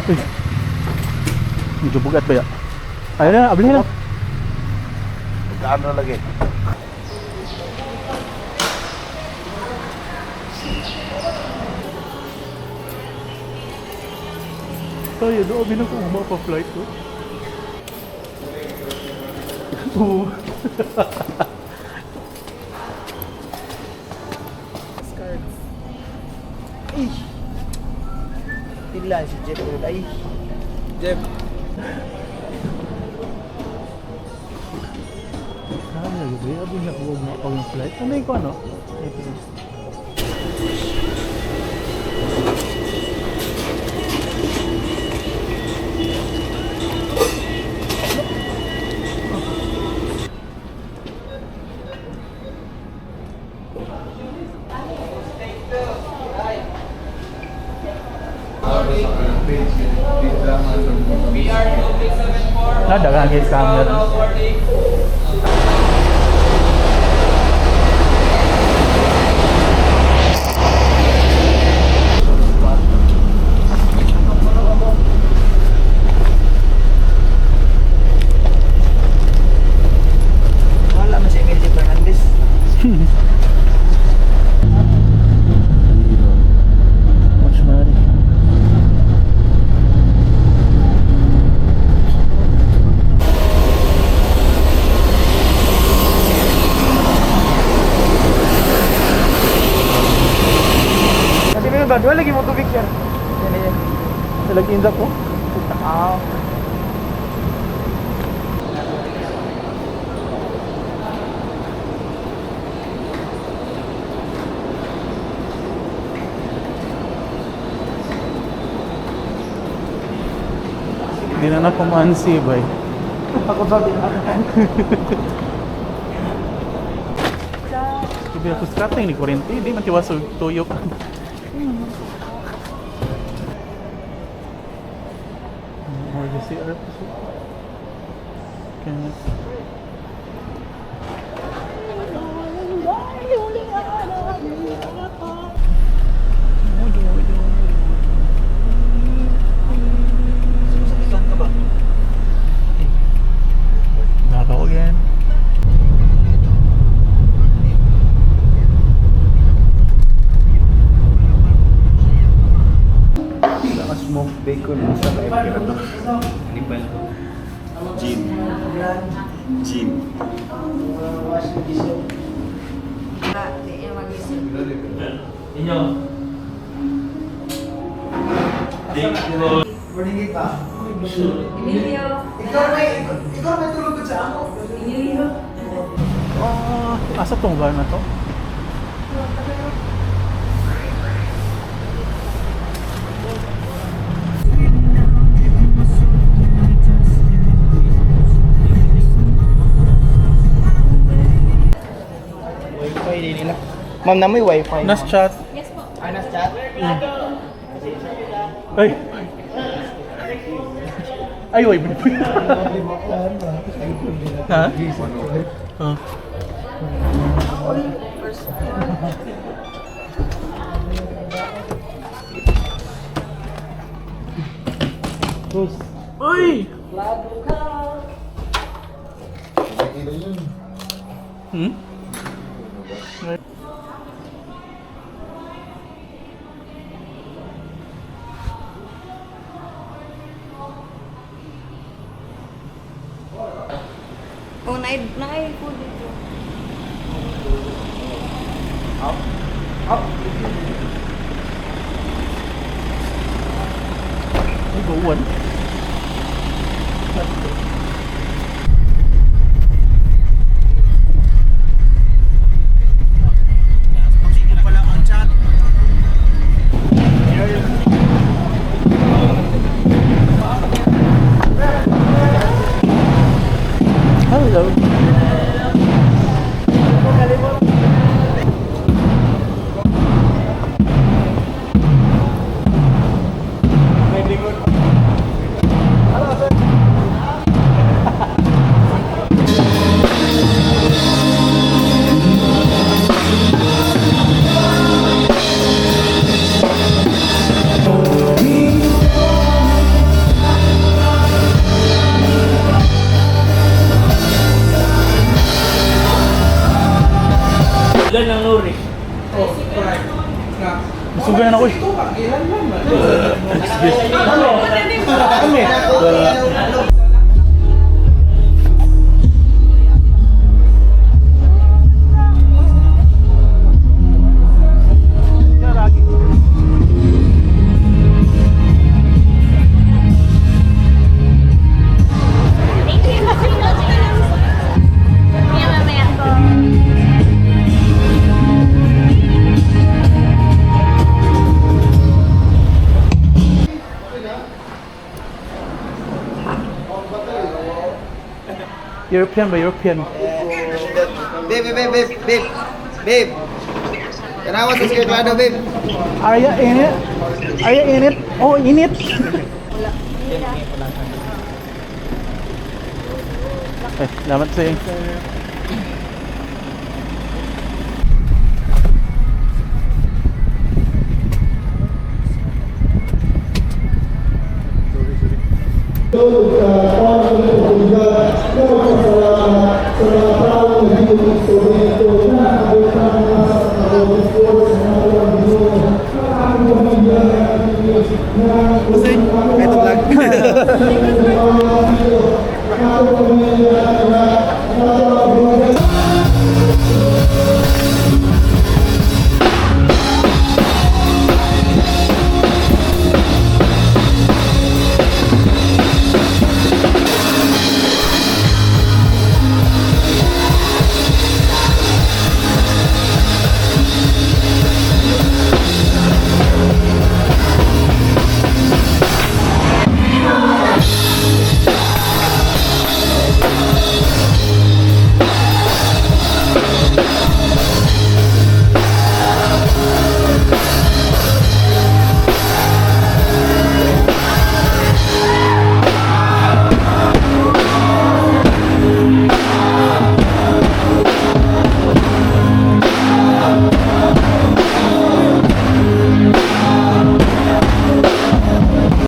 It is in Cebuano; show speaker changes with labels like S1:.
S1: Uy. Medyo bugat ba ya? Ayun na, abli na.
S2: Gaano lagi?
S1: Tayo, doon binang kung pa flight ko. Oo.
S3: Cards.
S4: Ay! Tigla si Jeff ulit. Ay! Jeff.
S1: Ano lagi ba? Abi na kung mapag flight. Ano yung ano? Nadaghang scammer.
S4: Wala man si Emilio Fernandez.
S1: Much money.
S4: Kasi meron ba? Wala lagi mo tubig, sir. Yan, yan.
S1: Nag-inda ko.
S4: Ah.
S1: Hindi na na kumansi, bay.
S4: Ako ba?
S1: Sabi ako, scratching ni kurente. Hindi man tiwas og tuyok. Or the CR po siya. Kaya.
S4: Saan ka ba?
S1: Davao again.
S2: Saka smoked bacon sa emperador.
S5: Hannibal.
S2: Gin. Gin.
S3: Ah, di niya mag-isip.
S5: Inyo.
S4: Morning ba?
S3: Emilio.
S4: Ikaw may tulog sa amo.
S3: Emilio.
S1: Ah, asa tong bar na to?
S4: Wi-Fi din nila. Ma'am, na may Wi-Fi.
S1: Nas chat.
S3: Yes po.
S4: Ah, nas chat?
S1: Ay. Ay, wait. Ha? Ha? Uy! Hmm?
S3: Oh, naay food dito.
S4: Up.
S1: Ay, go one.
S4: Pala ang chat.
S1: Hello. Kami.
S6: Thank you. Mamaya, mamaya.
S1: European ba? European.
S7: Babe, babe, babe, babe, babe. Tanawa sa Sir Clado, babe.
S1: Are you in it? Are you in it? Oh, in it? Eh, salamat sa iyo.
S7: Ito vlog.